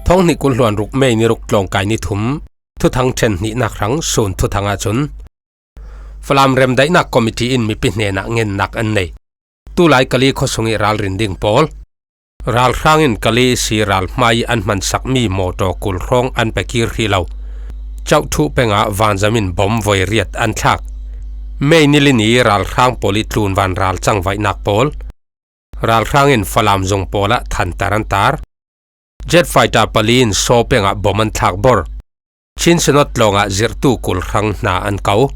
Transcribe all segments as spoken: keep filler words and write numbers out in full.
Thawng hnih kul hluan ruk May ni ruk tlawngkai ni thum, thuthang ṭhen hnihnak hrang sun thuthang ahcun Falam Remdaihnak Committee in mipi hnenah ngennak an nei. Tulai Kali khuasung ih ralrin ding pawl, ralhrang in Kali ihsi ralhmai ih an hmansakmi mawtaw kul hrawng an pe kir hrih lo. Chauhthuh peng ah vanzam in bom voi riat an thlak. May ni li ni ralhrang pawl ih tlunvan ral cangvaihnak pawl, ralhrang in Falam zung pawl ah thanter an tar. Jet fighter pali in Saw peng ah bom an thlak bor. Chin Synod tlawng ah zirhtu kul hrang hna an ko.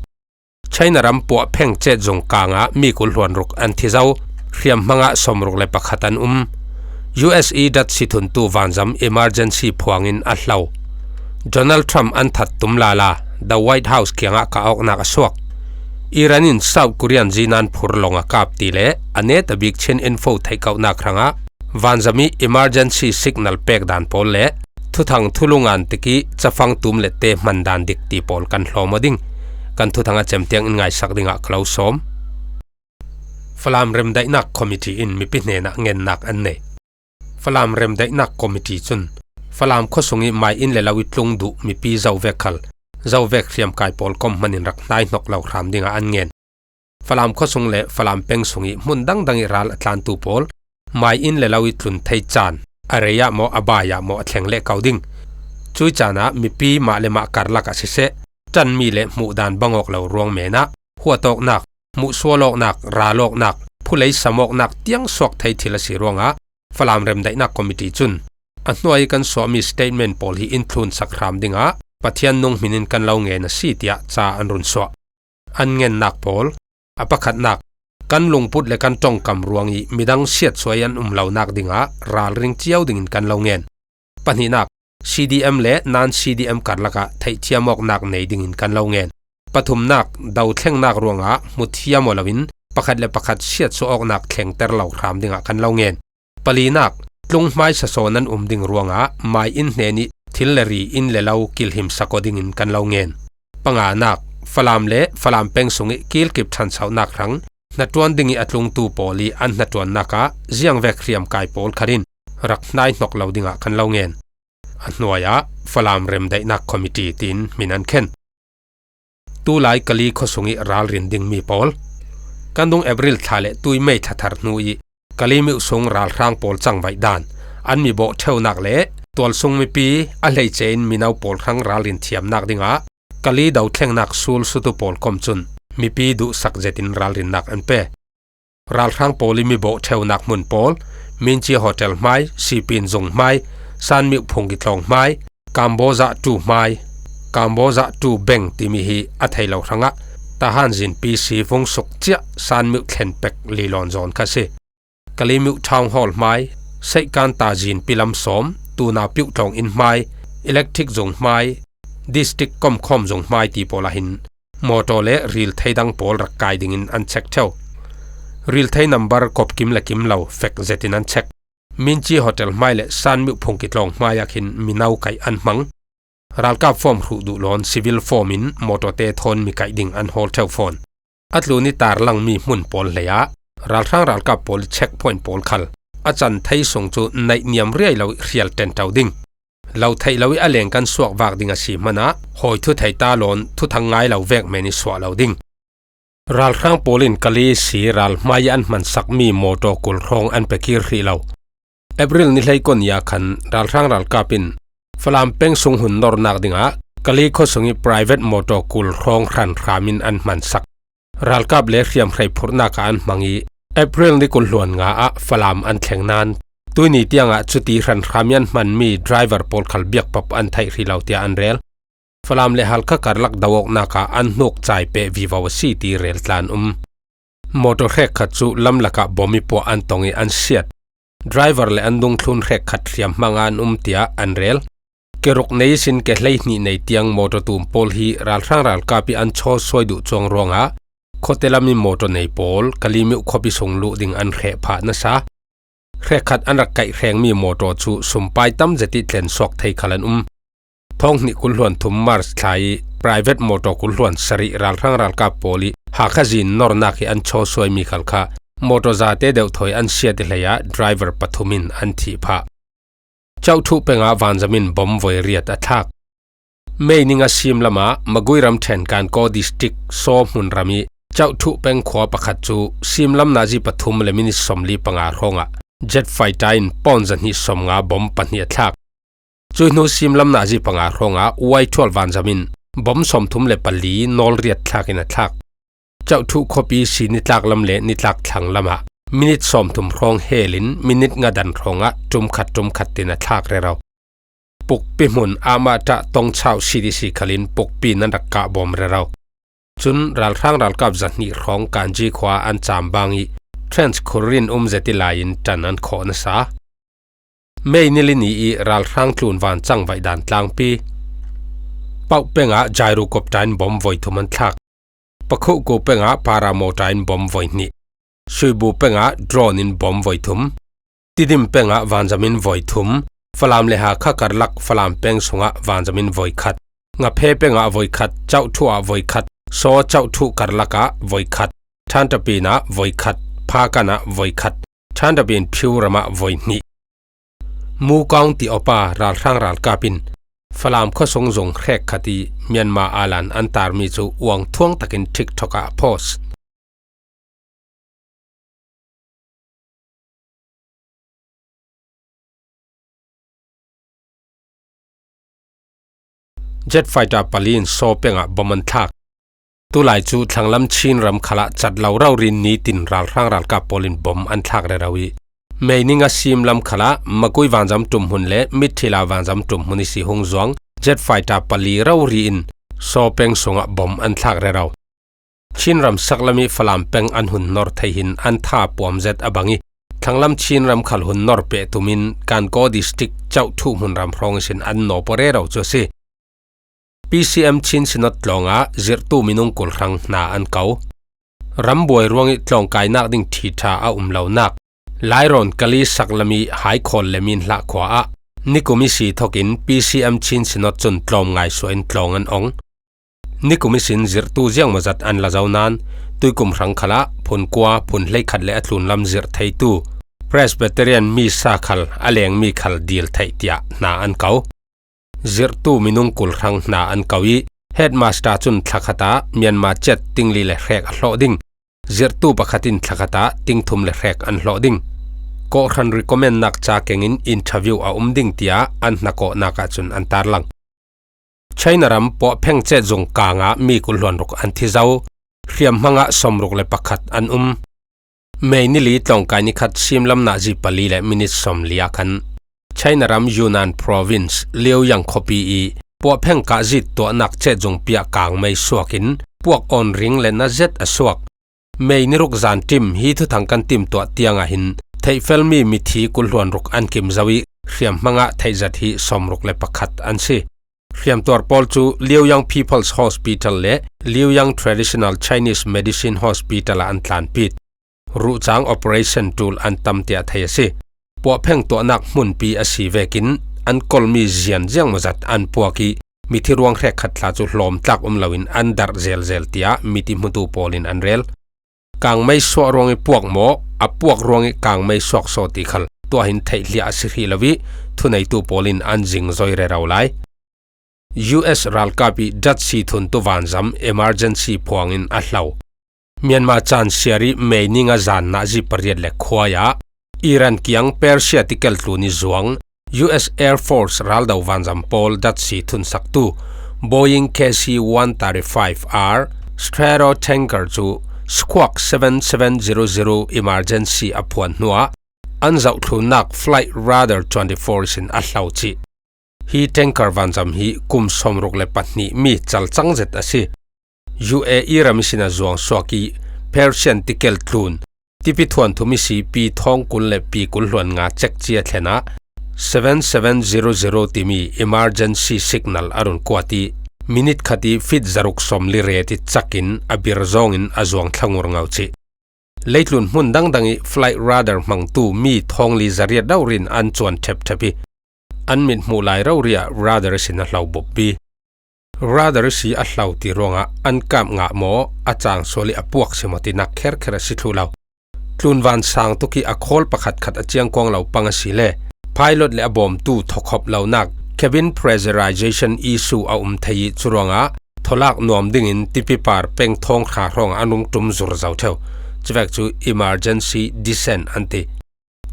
China ram Puah Pheng Chet zung kang ah mi kul hluan ruk an thi zo. Hriamhmang ah sawmruk le pakhat an um. U S ih datsi thuntu vanzam emergency phuang in a hlo. Donald Trump an that tum lala, The White House kiangah kah awknak a suak. Iran in South Korean zinan phur lawng a kap ti le a neta bik Chin Info theih kauhnak hrangah vanzam ih emergency signal pek dan pawl le thuthang thulungan tikih cafang tum le te hman dan dik ti pawl kan hlawm aw ding. Kan thuthang a cem tiang in ngaisak dingah ka lo sawm. Falam Remdaihnak Committee in mipi hnenah ngennak an nei. Falam Remdaihnak Committee cun Falam khuasung ih mai inn le lo ih tlung duh mipi zovek khal zovek hriamkai pawl komhman in rak hnaihnok lo hram dingah an ngen. Falam khuasung le Falam peng sung ih hmun dangdang ih ral a tlantu pawl mai inn le lo ih tlun thei caan a rei ah maw, a bai ah maw, a thleng leh ko ding. Cuih caan ah mipi mah le mah karlak ah siseh, ṭanmi le hmuhdan bang awk lo ruang men ah huat awknak, hmuhsual awknak, ral awknak, phulei sam awknak tiang suak thei thil a si ruangah Falam Remdaihnak Committee cun a hnuai ih kan suahmi statement pawl hi in thlunsak hram dingah Pathian nung hmin in kan lo ngen a si tiah ca an run suah. An ngennak pawl, a pakhatnak, kan lungput le kan ṭongkam ruang ih midang siatsuah ih an um lonak dingah ralring cio dingin kan lo ngen. Pahnihnak, C D M le nan C D M karlak ah theihthiam awknak nei dingin kan lo ngen. Pathumnak, dothlengnak ruangah hmuthiam aw loin pakhat le pakhat siatsuah awknak thlengter lo hram dingah kan lo ngen. Palinak, tlung hmaisa sawn an um ding ruangah mai inn hnen ih thil le ri, inn le lo kilhimsak aw dingin kan lo ngen. Panganak, Falam le Falam peng sung ih kilkip ṭhansauhnak hrang hnaṭuan ding ih a tlungtu pawl ih an hnaṭuannak ah ziangvek hriamkai pawl khat in rak hnaihnok lo dingah kan lo ngen. A hnuai ah Falam Remdaihnak Committee tiin hmin an khen. Tulai Kali khuasung ih ralrin dingmi pawl, kan dung April thla le tui May thla thar hnu ih Kali myuh sung ralhrang pawl cangvaih dan, an mi bawh ṭheunak le tualsung mipi a hleice in mino pawl hrang ralrin thiamnak dingah Kali dothlengnak sulsutu pawl kom cun mipi duhsak zetin ralrinnak an pe. Ralhrang pawl ih mi bawh ṭheunak hmun pawl, Minci Hotel hmai, Sipin zung hmai, Sanmyuh phungki tlawng hmai, Kambaw zah ṭu hmai, Kambaw zah ṭu beng timi hi a thei lo hrangah Tahan zinpi si vungsuk ciah Sanmyuh thlen pek lilawn zawn kha si. Kalimyuh Town Hall hmai, Seihkan ta zinpi lam sawm, Tuna Pyuh tlawng inn hmai, Electric zung hmai, District komkhawm zung hmai ti pawl ah hin mawtaw le rilthei dang pawl rak kai dingin an check ṭheu. Rilthei nambar kop kim le kim lo fek zetin an check. Minci Hotel hmai le Sanmyuh phungki tlawng hmai ah khin mino kaih an hmang. Ralkap form hruh duh lawn civil form in mawtawte thawn mi kaih ding an hawl ṭheu fawn. A tlun ih tarlangmi hmun pawl hleiah ralhrang ralkap pawl ih checkpoint pawl khal a can thei sung cu naihniam riai lo ih hrial ṭenṭo ding. Lo theih lo ih a leng kan suak vak ding a si hmanah hawi thu thei ta lawn thuthang ngai lo vek men ih suah lo ding. Ralhrang pawl in Kali si ral hmai ih an hmansakmi mawtaw kul hrawng an pe kir hrih lo. April ni hleikua ni ah khan ralhrang ralkap in Falam peng sung hun nornak dingah Kali khuasung ih private mawtaw kul hrawng hranhram in an hmansak. Ralkap le hriamhrei phurhnak ah an hmang ih April ni kul hluan nga ah Falam an thleng nain tuihni tiangah cuti hranhram ih an hmanmi driver pawl khal biakpap an theih hrih lo tiah an rel. Falam le Halkha karlak do awknak ah an hnuk cai peh vivo a si ti rel tla an um. Mawtaw hrekkhat cu lamlak ah bom ih puah an tong ih an siat. Driver le an dungthlun hrekkhat hriamhmang ah an um tiah an rel. Ke ruk nei ihsin ke hleihnih nei tiang mawtaw tum pawl hi ralhrang ralkap ih an chawsuai duh cuang ruangah khuate lam ih mawtaw nei pawl Kalimyuh khuapi sung luh ding an hreh phah nasa. Hrekkhat an rak kaih hrengmi mawtaw cu sumpai tam zet ih tlen suak thei khal an um. Thawng hnih kul hluan thum March thla ih private mawtaw kul hluan sarih ralhrang ralkap pawl ih Hakha zin nornak ih an chawsuaimi khal kha mawtaw zate deuhthawi an siat ih hleiah driver pathum in an thih phah. Chauhthu pengah vanzamin bom voi riat a thlak. May ni nga sim lamah Magway ramṭhen Gangaw District Saw hmunram ih Chauhthu peng khua pakhat cu simlam nazi pathum le minit sawmli panga hrawngah jet fighter in pawn zahnih sawmnga bom pahnih a thlak. Cuih hnu simlam nazi panga hrawngah Y twelve vanzamin bom sawmthum le pali nawl riat thlakin a thlak. Chauhthu khuapi si nitlak lam le nitlak thlang lamah minit sawmthum hrawng helin minit nga dan hrawngah ṭum khat ṭum khat tin a thlak rero. Pukpi hmun ahmah ṭah Tongchau C D C khalin pukpi nan rak kah bawm rero. Cun ralhrang ralkap zahnih hrawng Kanji khua an cam bang ih trench khurin um zet ih lai-in ṭan an khawh nasa. May ni li ni ih ralhrang tlunvan cangvaih dan tlangpi. Pauh pengah Jairukopter in bom voi thum an thlak. Pakhuhku pengah paramotor in bom voi hnih. Suibu pengah drone in bom voi thum. Tidim pengah vanzamin voi thum. Falam le Hakha karlak Falam peng sungah vanzamin voi khat. Ngaphe pengah voi khat, Chauhthu ah voi khat, Saw Chauhthu karlakah voi khat, Ṭhanṭapin ah voi khat, Phakan ah voi khat, Ṭhanṭapin phiu ramah voi hnih. Mukawng ti awpa ralhrang ralkap in Falam khuasung zung hrek khat ih Myanmar alan an tarmi cu uang thuang takin TikTok ah a post. Jet fighter pali in Saw pengah bom an thlak. Tulai cu thlanglam Chin ram khalah cat lo rori nitin ralhrang ralkap pawl in bom an thlak rero ih May ni nga sim lam khalah Magway vanzam ṭumhmun le Mithila vanzam ṭumhmun ihsi hung zuang jet fighter pali rori in Saw peng sungah bom an thlak rero. Chin ram saklam ih Falam peng an hun nor thei hin an tha puam zet a bang ih thlanglam Chin ram khal hun nor peh tumin Gangaw District Chauhthu hmunram hrawng ihsin an nawpaw rero cu a si. P C M Chin Synod tlawngah zirhtu minung kul hrang hna an ko. Rambuai ruangih tlawngkainak ding ṭhiṭha a um lonak Lairawn Kali saklam ih Haikhawl le Minhlah khua ah nikum ihsi thokin P C M Chin Synod cun tlawm ngaisuah in tlawng an ong. Nikum ihsin zirhtu ziangmawzat an la zo nain tuikum hrang khalah phunkua, phun hleikhat le a tlunlam zirh theitu Presbyterian misa khal a lengmi khal dil theih tiah hna an ko. Zirhtu minung kul hrang hna an ko ih headmaster cun thlakhat ah Myanmar ciat tingli le hrek a hlawh ding, zirhtu pakhat in thlakhat ah tingthum le hrek an hlawh ding. Kawhhran recommendnak ca kengin interview a um ding tiah an hnakawhnak ahcun an tarlang. China ram Puahpheng cetzung kangah mi kul hluan ruk an thi zo. Hriamhmangah sawmruk le pakhat an um. May ni li tlawngkai nikhat simlam nazi pali le minit sawmli ah khan China ram Yunnan Province Liaoyang khuapi ih Puahpheng kahzit tuahnak cetzung piah kangmei suakin puak awn ring le na zet a suak. May ni ruk zan tim hi thuthang kan timtuah tiangah hin theihfelmi mithi kul hluan ruk an kim zo ih hriamhmangah theihzat hi sawmruk le pakhat an si. Hriamtuar pawl cu Liaoyang People's Hospital le Liaoyang Traditional Chinese Medicine Hospital ah an tlanpit. Ruhcang operation tul an tam tiah thei a si. Puahpheng tuahnak hmunpi a si vekin an kolmi zian ziangmawzat an puak ih mithi ruang hrekkhat tla cu hlawmtlak um loin an darh zelzel tiah miti hmutu pawl in an rel. Kangmei suah ruangih puak maw, a puak ruangih kangmei suak saw ti khal tuah hin theih hliah a si hrih lo ih thuneitu pawl in an zingzoi rero lai. U S ralkap ih datsi thuntu vanzam emergency phuangin a hlo. Myanmar caan siar ih May ni nga zan nazi pariat le khuai ah Iran kiang Persia tikel tlun ih zuang U S Air Force raldo vanzam pawl datsi thunsaktu Boeing K C one thirty-five R Stratotanker cu Squawk seven seven zero zero emergency a phuan hnuah an zohthlunnak Flight Radar twenty-four sin a hlo cih. Hi tanker vanzam hi kum sawmruk le pahnih mi calcang zet a si. U A E ram ihsin a zuang suak ih Persian tikel tlun tipi thuanthum ihsi pi thawng kul le pi kul hluan nga cekci a thlen ah seven seven zero zero timi emergency signal a run kuat ih minit khat ih fit zaruk sawmli ret ih cakin a bir zawngin a zuang thlangur ngo cih. Leitlun hmun dangdang ih flight radar hmangtu mi thawngli zariat rori in an cuan ṭhepṭhep ih an mit hmuh lai rori ah radar ihsin a hlo buppi. Radar ihsi a hlo ti ruangah an kap ngah maw, a cang sual ih a puak si maw tinak kherkher a si thluh lo. Tlunvan sang tuk ih a khawl pakhatkhat a ciangkuang lo pang a si le Pilot le a bawmtu thawkhawp lonak, cabin pressurization issue a um thei i, curuangah thawlak nuam dingin tipi par peng thawng hra hrawngah an rung tum zur zo theu. Cuvek cu emergency descent an ti.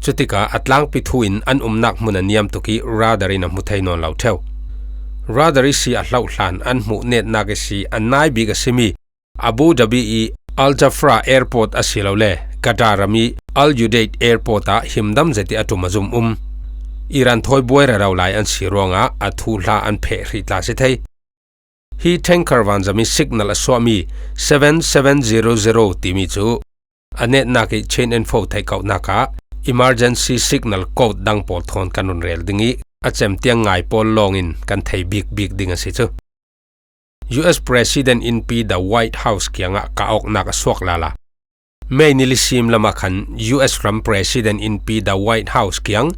Cutikah a tlangpi thu in an umnak hmun a niam tuk i, radar in a hmu thei nawn lo theu. Radar ihsi a hloh hlan an hmuh netnak ihsi a nai bik a simi Abu Dhabi i Al Jafra Airport asilole Qatar ram i Al Udeid Airport ah himdam zet i a tum a zum um. Iran thawi buai rero lai an si ruangah a thuhla an pheh hrih tla si thei. Hi tanker vanzam i signal a suahmi seven seven zero zero timi cu a netnak i Chin Info theihkauhnak ah emergency signal code dang pawl thawn kan run rel ding i, a cem tiang ngai pawl lawngin kan thei bikbik ding a si cu. U S President innpi The White House kiangah kah awknak a suak lala. May ni li sim lamah khan U S ram President innpi The White House kiang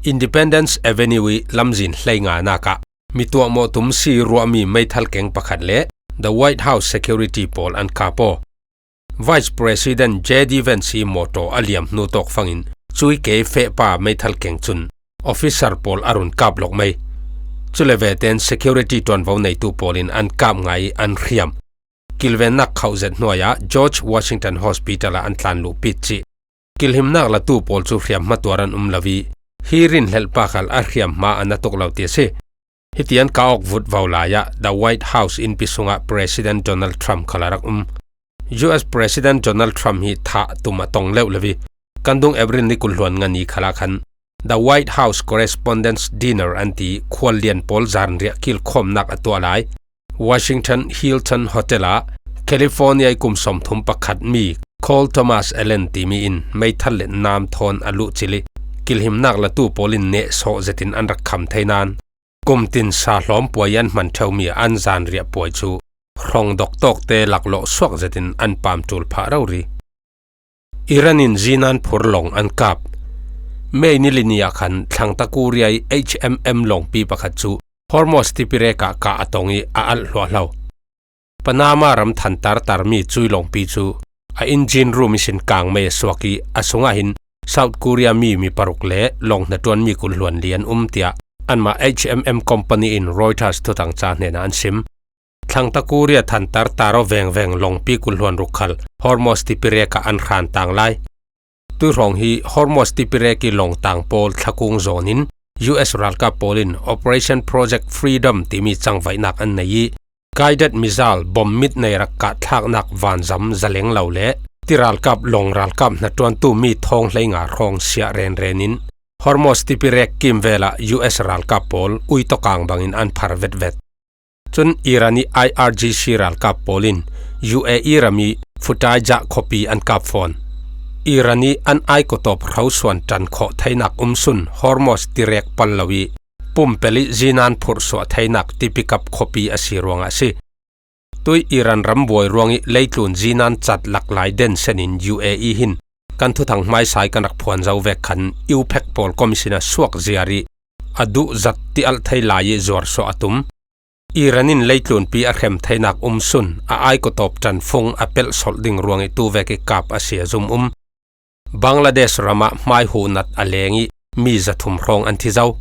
Independence Avenue i lamzin hleinganak ah mi tuahmawh tum si ruahmi meithal keng pakhat le The White House security pawl an kap aw. Vice President J D Vance i mawtaw a liam hnu tawk fangin cui ke fehpa meithal keng cun officer pawl a run kap lawk mai. Cule veten security ṭuanvo neitu pawlin an kap ngai an hriam. Kilvennak khauh zet hnuaiah George Washington Hospital ah an tlan luh pit cih. Kilhimnak latu pawl cu hriamhma tuar an um lo i, hi rinhlelhpa khal a hriamhma a na tuk lo ti a si. Hitian kah awk vutvo lai ah The White House innpi sungah President Donald Trump khal a rak um. U S President Donald Trump hi thah tum a tong leuh lo i, kan dung April ni kul hluan nga ni khalah khan The White House Correspondents' Dinner an ti khuallian pawl zanriah kilkhawmnak a tuah lai. Washington Hilton Hotel ah California i kum sawmthum pakhat mi Cole Thomas Allen timi in meithal le nam thawn a luh cil i, kilhimnak latu pawlin nehsawh zetin an rak kham thei nain, kum tin sa hlawm puai an hman ṭheumi an zanriah puai cu hrawng doktawkte laklawh suak zetin an pam ṭul phah rori. Iran in zinan phur lawng an kap. May ni li ni ah khan Thlangta Korea i H M M lawngpi pakhat cu Hormuz tipirek ah kah a tong i a alh hluahhlo. Panama ram thantar tarmi cui lawngpi cu a engine room ihsin kangmei a suak i, a sungah hin South Korea mi mi paruk le lawng hnaṭuanmi kul hluan li an um, tiah anmah H M M company in Reuters thuthang ca hnenah an sim. Thlangta Korea thantar tar aw vengveng lawngpi kul hluan ruk khal Hormuz tipirek ah an hran tang lai. Tuihrawng hi Hormuz tipirek i lawngtang pawl thlakung zawnin U S ralkap pawl in Operation Project Freedom timi cangvaihnak an nei i, guided missile bom mit nei rak kah thlaknak vanzam zaleng lo le tiralkap lawng ralkap hnaṭuantu mi thawng hleinga hrawng siah renren in Hormuz tipirek kimvel ah U S ralkap pawl uito kang bangin an phar vetvet. Cun Iran i I R G C ralkap pawl in U A E ram i Futai Jah khuapi an kap fawn. Iran i an aikawtawp hrosuan ṭan khawh theinak um sun Hormuz tirek pal lo i pumpel i zinan phurhsuah theinak tipikap khuapi a si ruangah a si. Tui Iran ram buai ruang i leitlun zinan cat laklai den senin U A E hin kan thuthang hmaisai kan rak phuan zo vek khan U pek pawl commission a suak ziar i a duh zat ti alh thei lai i zuarsuah a tum. Iran in leitlunpi a hrem theinak um sun a aikawtawp ṭanfung a pelh solh ding ruang i tuvek i kap a si a zum um. Bangladesh ram ah hmaihuh nat a leng i mi zathum hrawng an thi zo.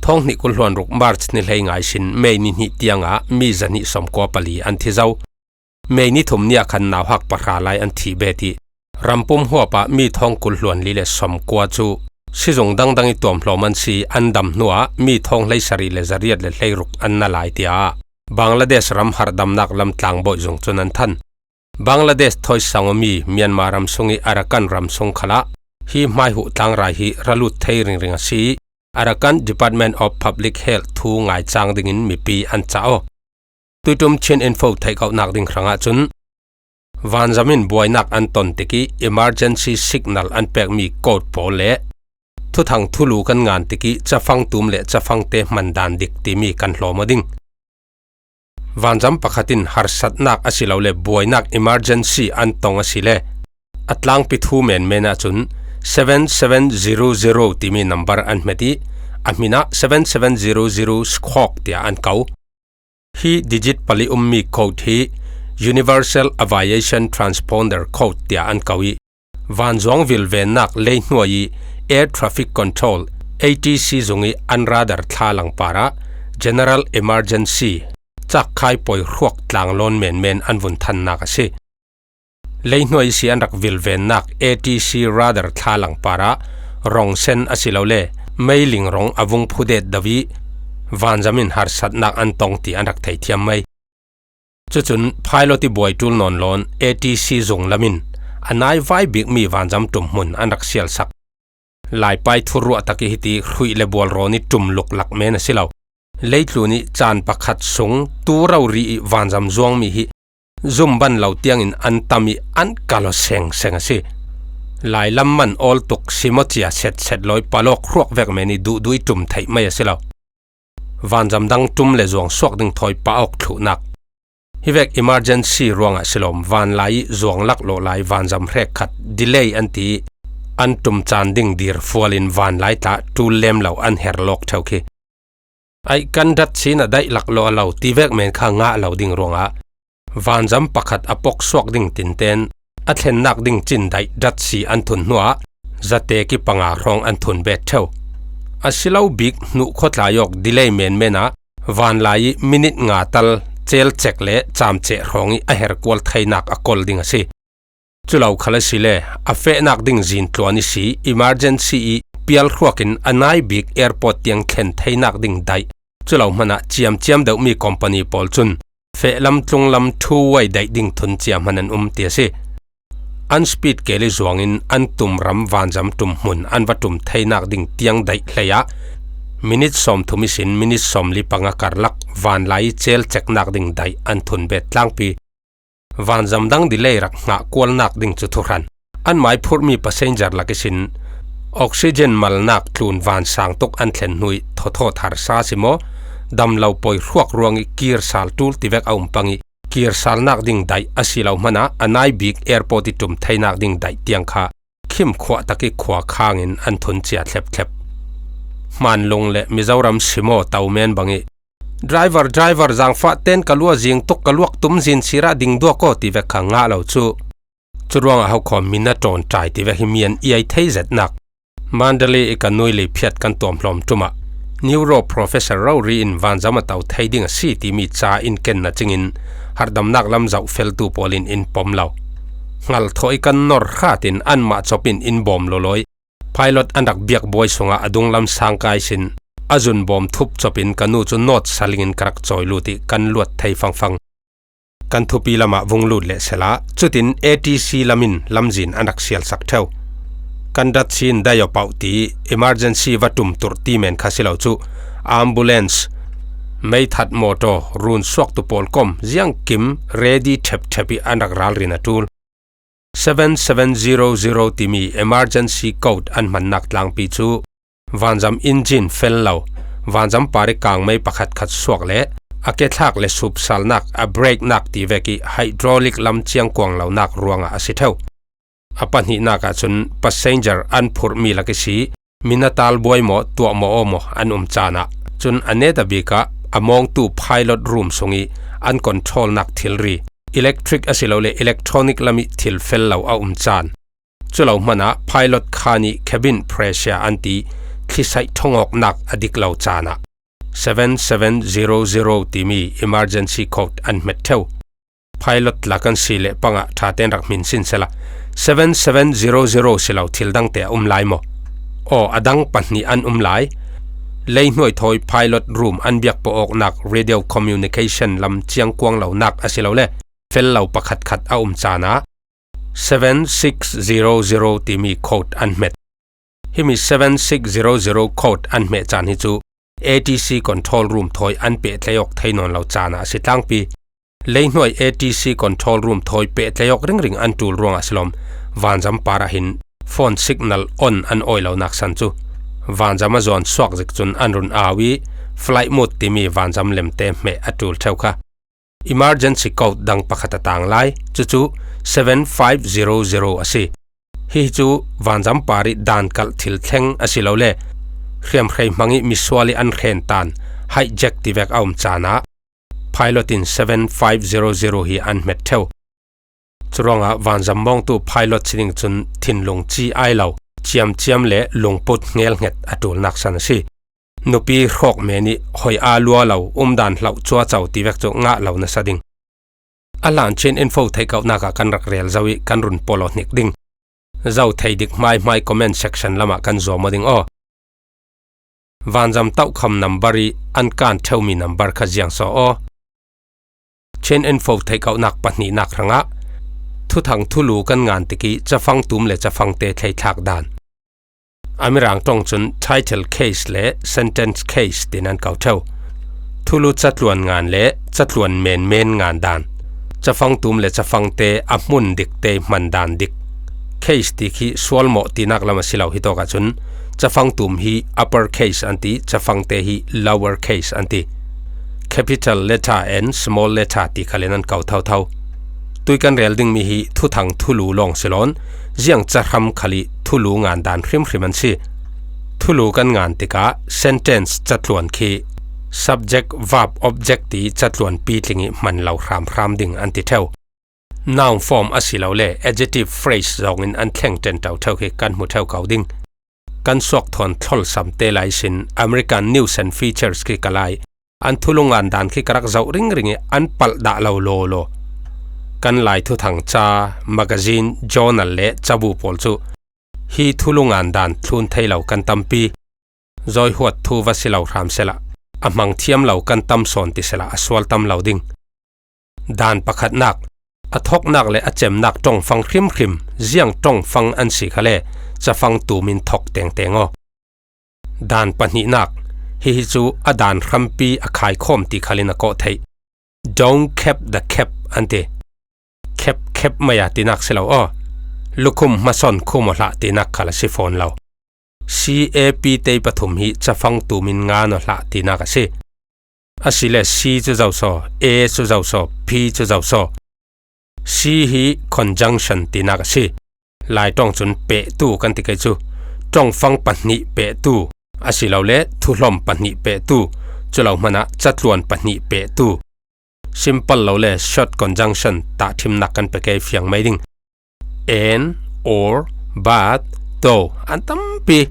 Thawng hnih kul hluan ruk March ni hleinga ihsin May ni hnih tiang ah mi zahnih sawmkua pali an thi zo. May ni thum ni ah khan nauhak pahra lai an thih bet i, rampum huap ah mi thawng kul hluan li le sawmkua cu sizung dangdang i tuamhlawm an si, an dam hnuah mi thawng hleisarih le zariat le hleiruk an na lai, tiah Bangladesh ram harhdamnak lam tlangbawi zung cun an than. Bangladesh thawi sang awmi Myanmar ram sung i Arakan ram sung khalah hi hmaihuh tlangrai hi ra lut thei ringring a si i, Arakan Department of Public Health thu ngaicang dingin mipi an cah aw. Tuiṭum Chin Info theihkauhnak ding hrangah cun vanzam in buainak an ton tik i emergency signal an pekmi code pawl le thuthang thulu kan ngan tik i cafang tum le cafangte hman dan dik timi kan hlawm aw ding. Vanzam pakhat in harsatnak asilole buainak emergency an tong asile a tlangpi thu menmen ahcun seven seven zero zero timi nambar an hmet i a hmin ah seven seven zero zero squawk tiah an ko. Hi digit pali ummi code hi Universal Aviation Transponder Code tiah an ko i, vanzuang vilvennak leihnuai i Air Traffic Control, A T C zung ih an radar thla lang parah General Emergency cakkhai poi hruak tlang lawn menmen an vun thannak a si. Leihnuai ihsi an rak vilvennak A T C radar thla lang parah rong sen a si lo le meiling rong a vung phudet do ih vanzam in harsatnak an tong ti an rak theithiam mai. Cucun pilot ih buai ṭul nawn lawn A T C zung lam in a nai vai bikmi vanzam ṭum hmun an rak sialsak. Laipai thuruah tak ih hiti hruih le bual rawn ih ṭum luklak men a si lo. Leitlun ih caan pakhat sung tu rori ih vanzam zuangmi hi zum ban lo tiangin an tam ih an kal aw seng seng a si. Lailam man awl tuk simaw cia setset lawi palawk hruak vek men ih duhduh ih ṭum theih mai a si lo. Vanzam dang ṭum le zuang suak ding thawi pah awk thluhnak. Hivek emergency ruangah silawm vanlai ih zuang laklawh lai vanzam hrek khat delay an ti ih an ṭum caan ding dirfual in vanlai tla ṭul lem lo an her lawk ṭheu khi. Aih kan dat sin a daih laklawh a lo ti vek men kha ngah lo ding ruangah vanzam pakhat a pok suak ding tinten a thlennak ding cin daih datsi an thun hnuah zatek ih panga hrawng an thun bet ṭheu. A si lo bik hnuh khuatlai awk delay menmen ah vanlai ih minit nga tal celcek le camceh hrawng ih a herkual theinak a kol ding a si. Cu lo khal a si le a fehnak ding zintluan ihsi emergency ih pial hruakin a nai bik airport tiang thlen theinak ding daih. Cu lo hmanah ciamciam deuhmi company pawl cun fehlam tlunglam two-way daih ding thun cia hman an um ti a si. An speed kel ih zuangin an tum ram vanzam ṭum hmun an va ṭum theinak ding tiang daih hlei ah minit sawmthum ihsin minit sawmli panga karlak vanlai ih celceknak ding daih an thun bet tlangpi. Vanzam dang delay rak hngah kualnak ding cu thuhran. An mai phurhmi passenger lak ihsin oxygen malnak tlun vansang tuk an thlen hnu ih thawthawt harsa si maw, damlo poi hruak ruangih kirsal ṭul tivek a um pang ih kirsalnak ding daih a si lo hmanah a nai bik airport ih ṭum theinak ding daih tiang kha khimkhuah tak ih khua khangin an thun cia thlepthlep. Hmanlung le Mizoram simaw to men bangih driver, driver, zangfah ten ka lua zing tuk ka luak tum zin sirah ding duak aw tivek kha ngah lo cu. Curuangah hokhawm min a ṭawn ṭai tivek hi mi an iai thei zetnak. Mandalay ih ka nuili phiat kan tuamhlawm ṭumah neuro professor rori in vanzam a to thei ding a si timi ca in ken na cingin harhdamnak lam zohfeltu pawl in in pom lo. Hngalthawh ih kan nor hratin anmah cop in in bawm lawlawi. Pilot an rak biak buai sungah a dunglam sangkai sin a zun bawm thup copin ka nu cu nawt salingin ka rak cawi lut ih kan luat thei fangfang. Kan thupi lamah vung lut leh sehla, cutin A T C lam in lamzin an rak sialsak ṭheu. Kan dat sin daih aw pauh ti emergency va ṭum turh ti men kha si lo cu ambulance, meithat mawtaw, run suaktu pawl kom ziangkim ready ṭhepṭhep ih an rak ralrin a ṭul. Seven seven zero zero timi emergency code an hmannak tlangpi cu vanzam engine fel lo, vanzam par ih kangmei pakhatkhat suak le a kethlak le supsalnak, a brake-nak ti vek ih hydraulic lam ciangkuang lonak ruangah a si ṭheu. A pahnihnak ahcun passenger an phurhmi lak ihsi min a tal buai maw, tuah maw aw maw an um caan ah cun a netabik ah a mawngtu pilot room sung ih an control-nak thilri, electric asilole electronic lam ih thil fel lo a um caan. Cu lo hmanah pilot kha nih cabin pressure an ti thlisaih ṭhongawknak a dik lo caan ah seven seven zero zero timi emergency code an hmet ṭheu. Pilot lak an si leh pangah ṭhaten rak hmin sin sehla, seven seven zero zero si lo thil dangte a um lai maw? Aw, a dang pahnih an um lai. Leihnuai thawi pilot room an biak pawh awknak radio communication lam ciangkuang lonak asilole fel lo pakhatkhat a um caan ah seven six zero zero timi code an hmet. Himi seven six zero zero code an hmeh caan hi cu A T C control room thawi an pehtlaih awk thei nawn lo caan ah a si tlangpi. Leihnuai A T C control room thawi pehtlaih awk ringring an ṭul ruangah silawm, vanzam parah hin phone signal on an awi lonak san cu vanzam a zuan suak zik cun an run au ih flight mode timi vanzam lemte hmeh a ṭul ṭheu kha. Emergency code dang pakhat a tang lai, cucu seven five zero zero a si. Hi cu vanzam par ih dan kalh thil thleng asilole hriamhrei hmang ih misual ih an hren tan hijack tivek a um caan ah pilot in seven five zero zero hi an hmet ṭheu. Curuangah vanzam mawngtu pilot si ding cun thinlung ci ai lo, ciamciam le lungput ngelnghet a ṭulnak san a si. Nupi hrawk men ih hoih aa lua lo, umdan hlauh cuacau ti vek cu ngah lo nasa ding. A hlan Chin Info theihkauhnak ah kan rak rel zo ih kan run pawlaw hnik ding. Zo thei dik hmaihmai comment section lamah kan zuam aw ding aw. Vanzam tohkham nambar ih an kan ṭheumi nambar kha ziang saw aw. Chin Info theihkauhnak pahnihnak hrangah thuthang thulu kan ngan tik ih cafang tum le cafangte thleithlak dan. A Mirang ṭong cun title case le sentence case tiin an ko ṭheu. Thulu catluan ngan le catluan menmen ngan dan. Cafang tum le cafangte a hmun dikte hman dan dik. Case ti khi sualmawh tinak lam a si lo hi tawk ahcun cafang tum hi upper case an ti, cafangte hi lower case an ti. Capital letter and small letter ti khalin an ko thotho. Tui kan rel dingmi hi thuthang thulu lawng si lawn, ziang cahram khal ih thulu ngan dan hrimhrim an si. Thulu kan ngan tikah sentence catluan khi subject, verb, object ti catluan pitling ih hman lo hramhram ding an ti ṭheu. Noun form asilole adjective phrase zongin an thleng ṭenṭo ṭheu khi kan hmu ṭheu ko ding. Kan suak thawn thlolsamte lai sin American News and Features khi ka lai an thulu ngan dan khi ka rak zoh ringring ih an palh dah lo lawlaw. Kan lai thuthang ca, magazine, journal le cabu pawl cu hi thulu ngan dan thlun thei lo kan tampi. Zawihuat thu va si lo hram sehla, a hmang thiam lo kan tam sawn ti sehla a sual tam lo ding. Dan pakhatnak, a thawknak le a cemnak ṭongfang hrimhrim, ziang ṭongfang an si khale cafang tum in thawk tengteng aw. Dan pahnihnak, hihi cu a dan hrampi a khaikhawm ti khalin a kawh theih. Don't cap the cap an ti. Khep khep mai a tinak si lo aw. Lukhum hmasawn khum aw hlah tinak khal a si fawn lo. C A P te pathum hi cafang tum in ngan aw hlah tinak a si. Asile C cu zo saw, A cu zo saw, P cu zo saw. C hi conjunction tinak a si. Lai ṭong cun pehtu kan ti kei cu. Ṭongfang pahnih pehtu, asilole thuhlawm pahnih pehtu, cu lo hmanah catluan pahnih pehtu. Simple lo le short conjunction tahṭhimnak kan pe kei fiang mai ding. And, or, but, though an tampi.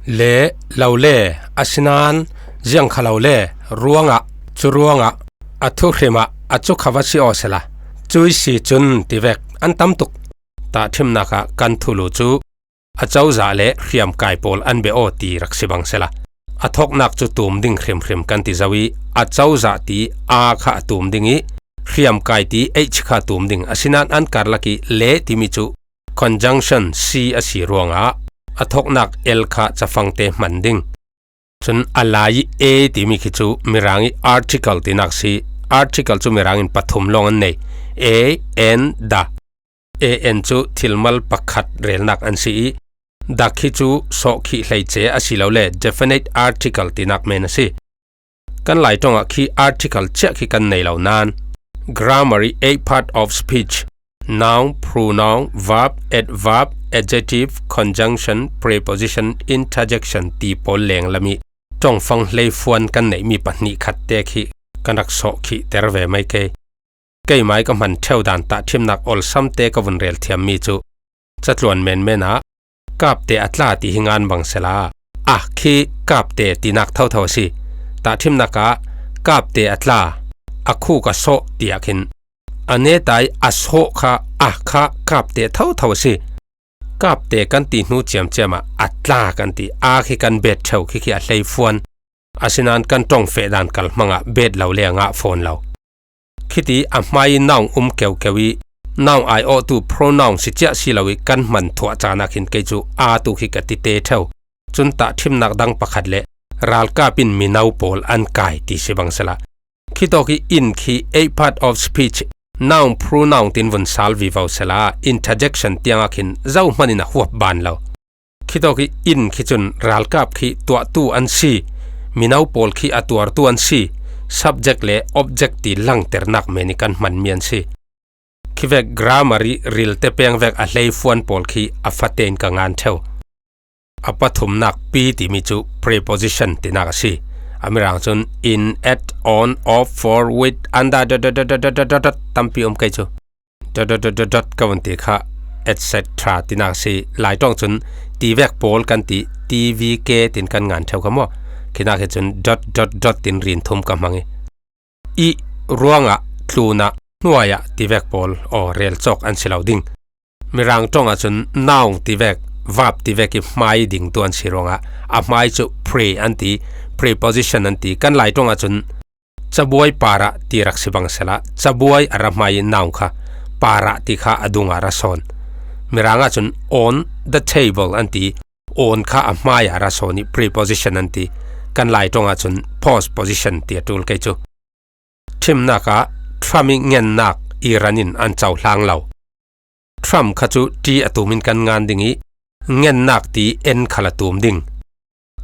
Le, lo le, asinain, ziang kha lo le, ruangah, cu ruangah, a thuhrim ah, a cu kha va si aw sehla, cui si cun ti vek an tam tuk. Tahṭhimnak ah kan thulu cu a cozah le hriamkai pawl an beh aw ti rak si bang sehla, a thawknak cu tum ding hrimhrim kan ti zo ih, a cozah ti a kha a tum ding ih, hriamkai ti H kha tum ding, asinain an karlak ih le timi cu conjunction C a si ruangah a thawknak L kha cafangte hman ding. Cun a lai ih A timi khi cu Mirang ih article tinak si. Article cu Mirang in pathum lawng an nei. A, N, da. A N cu thilmal pakhat relnak an si ih, da khi cu sawhkhih hleice asilole definite article tinak men a si. Kan Lai ṭongah khi article ciah khi kan nei lo nain, grammar ih eight part of speech, noun, pronoun, verb, adverb, adjective, conjunction, preposition, interjection ti pawl lenglam ih ṭongfang hleifuan kan neihmi pahnih khatte khi kan rak sawhkhihter ve mai kei. Keimai ka hman ṭheu dan tahṭhimnak olsamte ka vun rel thiammi cu catluan menmen ah kapte a tla ti hi ngan bang sehla, a khi kapte tinak thotho a si. Tahṭhimnak ah kapte a tla, a khuk a sawh tiah khin a neta ih a sawh kha, a kha kapte thotho a si. Kapte kan ti hnu ciamciam ah a tla kan ti, a khi kan bet ṭheu khi khi a hleifuan. Asinain kan ṭong feh dan kal hmangah bet lo le a ngah fawn lo. Khiti a hmai ih noun um keukeu ih noun aiawhtu pronoun si ciah si lo ih kan hman thuah caan ah khin kei cu a tu khi ka ti te ṭheu. Cun tahṭhimnak dang pakhat le ralkap in mino pawl an kai ti si bang sehla, khitawk ih in khi eight part of speech, noun, pronoun tin vun sal vivo sehla, interjection tiangah khin zohman in a huap ban lo. Khitawk ih in khi cun ralkap khi tuahtu an si, mino pawl khi a tuartu an si, subject le object ti langternak men ih kan hmanmi an si. Khivek grammar ih rilte peng vek a hleifuan pawl khi a fatein ka ngan ṭheu. A pathumnak P timi cu preposition tinak a si. A Mirang cun in, at, on, of, for, with, under, dot, dot, dot, tampi um kei cu. Dot, dot, dot, dot, dot ka vun ti kha. et cetera tinak si. Lai ṭawng cun tivek pawl kan ti, T V K tin kan ngan ṭheu kha maw? Khinak hi cun dot dot dot tin rin thum ka hmang i, i ruangah, tlunah, hnuaiah tivek pawl aw rel cawk an si lo ding. Mirang ṭawngah cun noun tivek, verb tivek i hmai ding tu an si ruangah a hmai cu pre an ti, preposition an ti. Kan Lai ṭawngah cun cabuai parah ti rak si bang sehla, cabuai a ra hmai i noun kha parah ti kha a dungah ra sawn. Mirang ahcun on the table an ti, on kha a hmai ah ra sawn i preposition an ti. Kan Lai ṭawngah cun postposition ti a ṭul kei cu. Ṭhimnak ah Trump i ngennak i ran in an cohlang lo. Trump kha cu T a tum in kan ngan ding i, ngennak ti N khal a tum ding.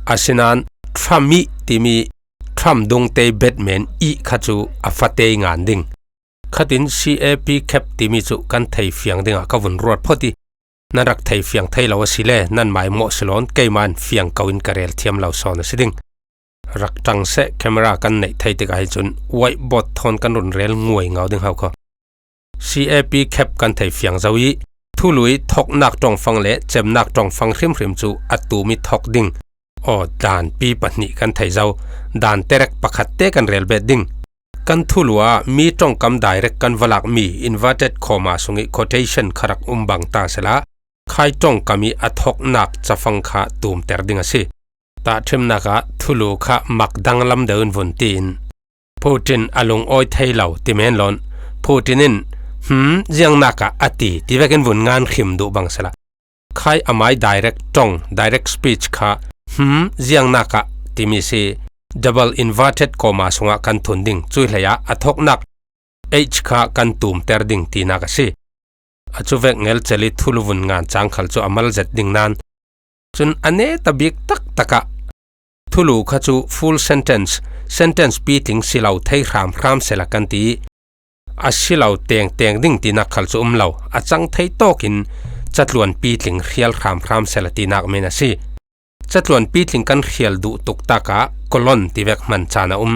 Asinain Trump i timi Trump dungte Batman i kha cu a fate i ngan ding. Khatin C A P cap timi cu kan thei fiang dingah ka vun ruat phawt i, nan rak thei fiang thei lo a si le, nan mai mawh si lawn, keimah in fiang ko in ka rel thiam lo sawn a si ding. Rak ṭang seh, camera kan neih thei tikah hi cun whiteboard thawn kan run rel nguai ngau ding hau kho. C A P cap kan thei fiang zo i, thulu i thoknak ṭongfang le cemnak ṭongfang hrimhrim cu a tum i thok ding. Aw, danpi pahnih kan thei zo. Dan terek pakhat te kan rel bet ding. Kan thulu ah mi ṭongkam direct kan va lakmi inverted comma sung i quotation kha rak um bang ta sehla, khai ṭongkam i a thoknak cafang kha tumter ding a si. Tahṭhimnak ah thulu kha mak danglam deuh in vun tiin, Putin a lungawi thei lo ti men lawn, Putin in, hmm, ziangnak ah a ti, ti vekin vun ngan hrim duh bang sehla, khai amai direct ṭong, direct speech kha, hmm, ziangnak ah timi si, double inverted comma sungah kan thun ding, cui hleiah a thoknak H kha kan tumter ding tinak a si. A cu vek ngelcel i thulu vun ngan cang khal cu a mal zet ding nain, cun a neta bik taktak ah thulu kha cu full sentence, sentence pitling si lo thei hramhram sehla kan ti i, a si lo tengteng ding tinak khal cu um lo, a cang thei tawkin catluan pitling hrial hramhram sehla tinak men a si. Catluan pitling kan hrial duh tuk tak ah colon ti vek hman caan a um.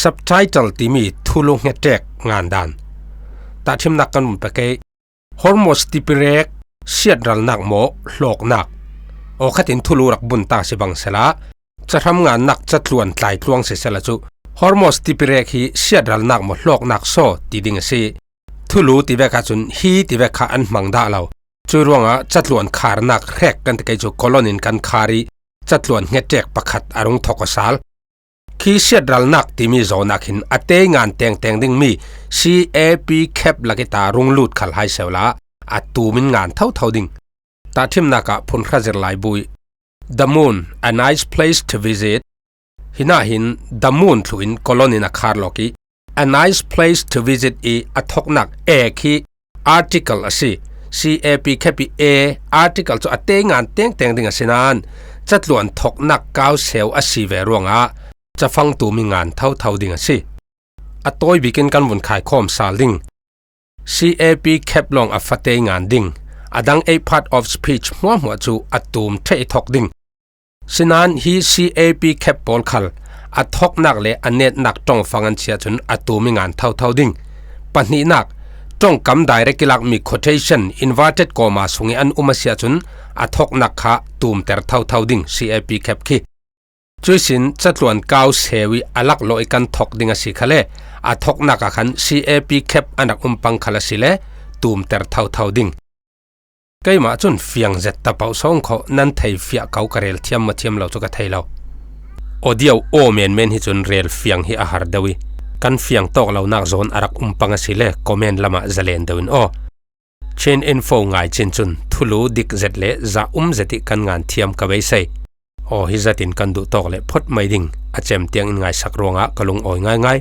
Subtitle timi thulu hngetek ngan dan. Tahṭhimnak kan vun pek i, Hormuz tipirek siatralnak maw hlawknak? Awkhatin thulu rak bun ta si bang sehla, cahram ngannak catluan tlaitluang sisehla cu Hormuz tipirek hi siatralnak maw hlawknak saw ti ding a si. Thulu ti vek ahcun hi ti vek kha an hmang dah lo. Cui ruangah catluan kharnak hrek kan ti kei cu colon in kan khar i, catluan hngetek pakhat a rung thok aw sal. Khi siatralnak timi zawnak hin a tei ngan tengteng dingmi C A P cap lak i ta rung lut khal hai sehla, a tum in ngan thotho ding. Tahṭhimnak ah phunhra zir laibu i, the moon, a nice place to visit. Hi nahin the moon thluh in colon in a khar lawk i, a nice place to visit i a thoknak A khi article a si. C A P cap i A article cu a tei ngan tengteng ding a si nain, catluan thoknak kau seu a si ve ruangah cafang tum i ngan thotho ding a si. A tawi bikin kan vun khaikhawm sal ding. C A P cap lawng a fate i ngan ding. A dang ei part of speech hmuahhmuah cu a tum ṭheh i thok ding. Sinain hi C A P cap pawl khal a thoknak le a netnak ṭongfang an si ahcun a tum i ngan thotho ding. Pahnihnak, ṭongkam direct i lakmi quotation, inverted comma sung i an um a si ahcun a thoknak kha tumter thotho ding, C A P cap khi. Cuihsin catluan kau seu i a laklawh i kan thok ding a si khale, a thoknak ah khan C A P cap an rak um pang khal a si le tumter thotho ding. Keimah cun fiang zet ta paoh sawng khawh, nan thei fiah ko ka rel thiam maw thiam lo cu ka thei lo. Audio aw menmen hi cun rel fiang hi a har deuh i, kan fiang tawk lonak zawn a rak um pang a si le comment lamah zalen deuh in aw. Chin Info ngai cin cun thulu dik zet le za um zet i kan ngan thiam ka beisei. Aw, hi zatin kan duh tawk le phawt mai ding a cem tiang in ngaisak ruangah ka lungawi ngaingai.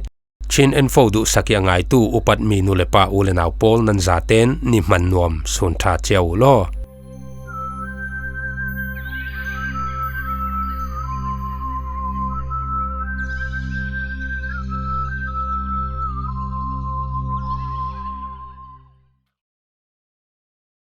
Chin Info duhsak i a ngaitu upatmi nu le pa u le nau pawl nan zaten ni hman nuam sun ṭha cio u law.